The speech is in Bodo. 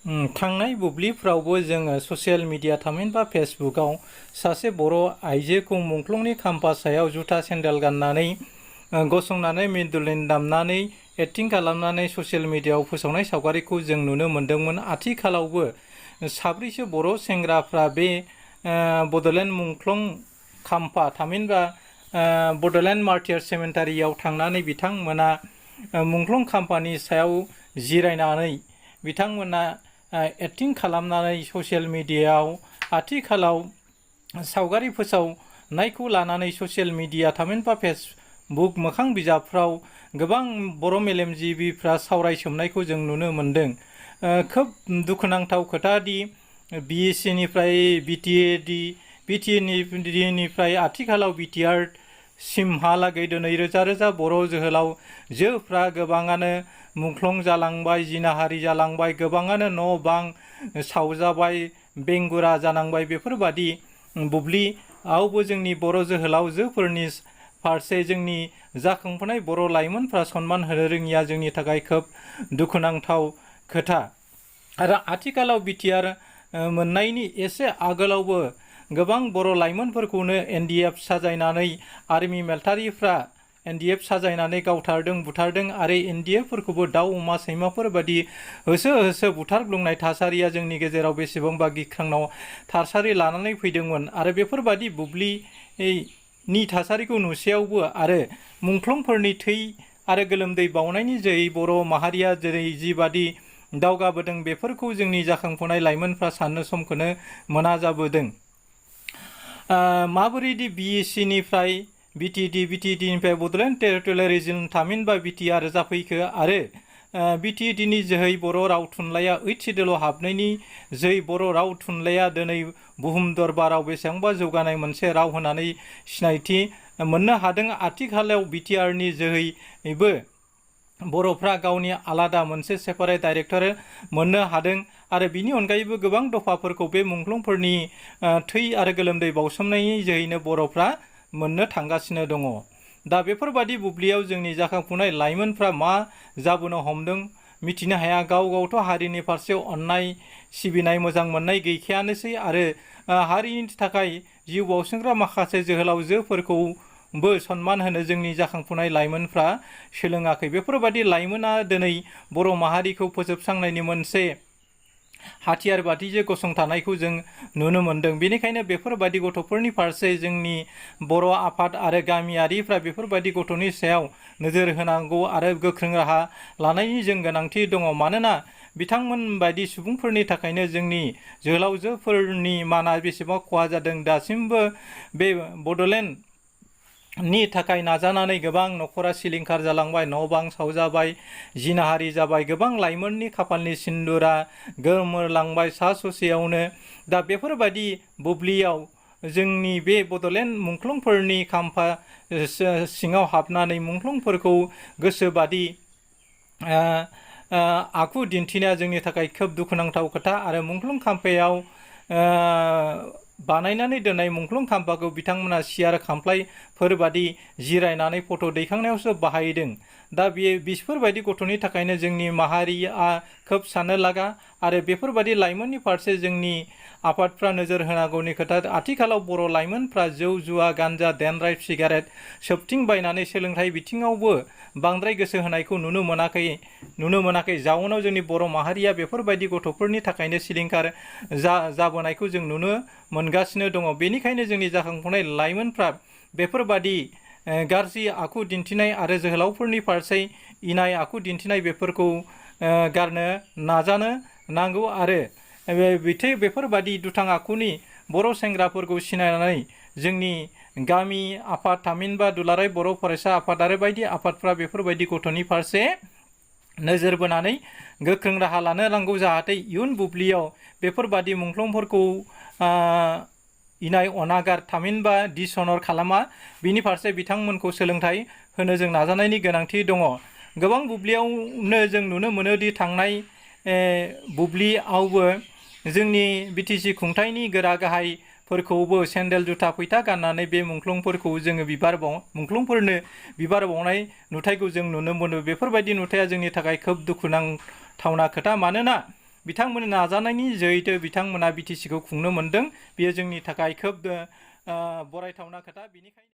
थांनाय बुब्लिफ्रावबो जोङो ससियेल मिडिया थामहिनबा फेसबुकआव सासे बर' आइजोखौ मुंख्लंनि खाम्फा सायाव जुथा सेन्देल गाननानै गसंनानै मेडुलेन दामनानै एक्टिं खालामनानै ससियेल मिडियाआव फोसावनाय सावगारिखौ जों नुनो मोन्दोंमोन। आथिखालावबो साब्रैसो बर' सेंग्राफ्रा बे बड'लेण्ड मुंख्लं खाम्फा थामहिनबा बड'लेण्ड मार्टियार्स सेमेन्टारियाव थांनानै बिथांमोना मुंख्लं खाम्फानि सायाव जिरायनानै बिथांमोना एक्टिं खालामनानै ससियेल मिडियाआव आथिखालाव सावगारि फोसावनायखौ लानानै ससियेल मिडिया थामहिनबा फेसबुक मोखां बिजाबफ्राव गोबां बर' मेलेमजिबिफ्रा सावरायसोमनायखौ जों नुनो मोन्दों। खोब दुखुनांथाव खोथा दि बिएससिनिफ्राय बिटिएनिफ्राय आथिखालाव बिटिआर सिमहालागै दिनै रोजा रोजा बर' जोहोलावजोफ्रा गोबाङानो मुंख्लं जालांबाय, जिनाहारि जालांबाय, गोबाङानो न' बां सावजाबाय, बेंगुरा जानांबाय। बेफोरबादि बुब्लियावबो जोंनि बर' जोहोलावजोफोरनि फारसे जोंनि जाखांफुनाय बर' लाइमोनफ्रा सनमान होनो रोङिया जोंनि थाखाय खोब दुखुनांथाव खोथा। आरो आथिखालाव बिटिआर मोननायनि एसे आगोलावबो गोबां बर' लाइमोनफोरखौनो एनडिएफ साजायनानै आर्मि मिलिटारिफ्रा एनडिएफ साजायनानै गावथारदों, बुथारदों आरो एनडिएफफोरखौबो दाउ अमा सैमाफोर बादि होसो होसो बुथारग्लुंनाय थासारिया जोंनि गेजेराव बेसेबांबा गिख्रांथाव थासारि लानानै फैदोंमोन। आरो बेफोरबादि बुब्लिनि थासारिखौ नुसेयावबो आरो मुंख्लंफोरनि थै आरो गोलोमदै बावनायनि जोहै बर' माहारिया जेरै जिबादि दावगाबोदों बेफोरखौ जोंनि जाखांफुनाय लाइमोनफ्रा साननो समखौनो मोना जाबोदों। माबोरैदि बिएससिनिफ्राय बिटिएडिनिफ्राय बड'लेण्ड टेरिटरियेल रिजन थामहिनबा बिटिआर जाफैखो आरो बिटिएडिनि जोहै बर' राव थुनलाइया 8 सिडिउलाव हाबनायनि जोहै बर' राव थुनलाइया दिनै बुहुम दरबाराव बेसेबांबा जौगानाय मोनसे राव होननानै सिनायथि मोननो हादों। आथिखालाव बिटिआरनि जोहैबो बर'फ्रा गावनि आलादा मोनसे सेपारेट डाइरेक्टरेट मोननो हादों आरो बिनि अनगायैबो गोबां दफाफोरखौ बे मुंख्लंफोरनि थै आरो गोलोमदै बावसोमनायनि जोहैनो बर'फ्रा मोननो थांगासिनो दङ। दा बेफोरबादि बुब्लियाव जोंनि जाखांफुनाय लाइमोनफ्रा मा जाबोनो हमदों मिथिनो हाया। गाव गावथ' हारिनि फारसे अननाय सिबिनाय मोजां मोननाय गैखायानोसै आरो हारिनि थाखाय जिउ बावसोमग्रा माखासे जोहोलावजोफोरखौबो सनमान होनो जोंनि जाखांफुनाय लाइमोनफ्रा सोलोङाखै। बेफोरबादि लाइमोना दिनै बर' माहारिखौ फोजोबस्रांनायनि मोनसे हाथियार बादिजों गसंथानायखौ जों नुनो मोन्दों। बेनिखायनो बेफोरबादि गथ'फोरनि फारसे जोंनि बर' आफाद आरो गामियारिफ्रा बेफोरबादि गथ'नि सायाव नोजोर होनांगौ आरो गोख्रों राहा लानायनि जों गोनांथि दङ। मानोना बिथांमोन बायदि सुबुंफोरनि थाखायनो जोंनि जोहोलावजोफोरनि माना बेसेबां खहा जादों। दासिमबो बे बड'लेण्डनि थाखाय नाजानानै गोबां न'खरा सिलिंखार जालांबाय, न' बां सावजाबाय, जिनाहारि जाबाय, गोबां लाइमोननि खाफालनि सिन्दुरा गोमोरलांबाय सा ससेयावनो। दा बेफोरबायदि बुब्लियाव जोंनि बे बड'लेण्ड मुंख्लंफोरनि खाम्फा सिङाव हाबनानै मुंख्लंफोरखौ गोसोबादि आखु दिन्थिनाया जोंनि थाखाय खोब दुखुनांथाव खोथा। आरो मुंख्लं खाम्फायाव बानायनानै दोननाय मुंख्लं खाम्फाखौ बिथांमोना सियार खामफ्लायफोरबादि जिरायनानै फट' दैखांनायावसो बाहायदों। दा बेफोरबायदि गथ'नि थाखायनो जोंनि माहारिया खोब साननो लागा आरो बेफोरबादि लाइमोननि फारसे जोंनि आफादफ्रा नोजोर होनांगौनि खोथा। आथिखालाव बर' लाइमोनफ्रा जौ जुवा गान्जा देनद्राइट सिगारेट सोबथिंबायनानै सोलोंथाइ बिथिङावबो बांद्राय गोसो होनायखौ नुनो मोनाखै। जाउनाव जोंनि बर' माहारिया बेफोरबायदि गथ'फोरनि थाखायनो सिलिंखार जाबोनायखौ जों नुनो मोनगासिनो दङ। बेनिखायनो जोंनि जाखांफुनाय लाइमोनफ्रा बेफोरबादि गाज्रि आखु दिन्थिनाय आरो जोहोलावफोरनि फारसे इनाय आखु दिन्थिनाय बेफोरखौ गारनो नाजानो नांगौ आरो बेफोरबादि दुथां आखुनि बर' सेंग्राफोरखौ सिनायनानै जोंनि गामि आफाद थामहिनबा दुलाराय बर' फरायसा आफाद आरो बायदि आफादफ्रा बेफोरबायदि गथ'नि फारसे नोजोर बोनानै गोख्रों राहा लानो नांगौ जाहाथे इयुन बुब्लियाव बेफोरबादि मुंख्लंफोरखौ इनाय अनागार थामहिनबा डिसअनर खालामा। बिनि फारसे बिथांमोनखौ सोलोंथाइ होनो जों नाजानायनि गोनांथि दङ। गोबां बुब्लियावनो जों नुनो मोनोदि थांनाय बुब्लियावबो जोंनि बिटिसि खुंथायनि गोरा गाहायफोरखौबो सेन्देल जुथा फैथा गाननानै बे मुंख्लंफोरखौ जोङो मुंख्लंफोरनो बिबार बावनाय नुथायखौ जों नुनो मोनो। बेफोरबायदि नुथाया जोंनि थाखाय खोब दुखुनांथावना खोथा। मानोना बिथांमोननि नाजानायनि जोहैसो बिथांमोना बिटिसिखौ खुंनो मोन्दों। बेयो जोंनि थाखाय खोब बरायथावना खोथा। बेनिखायनो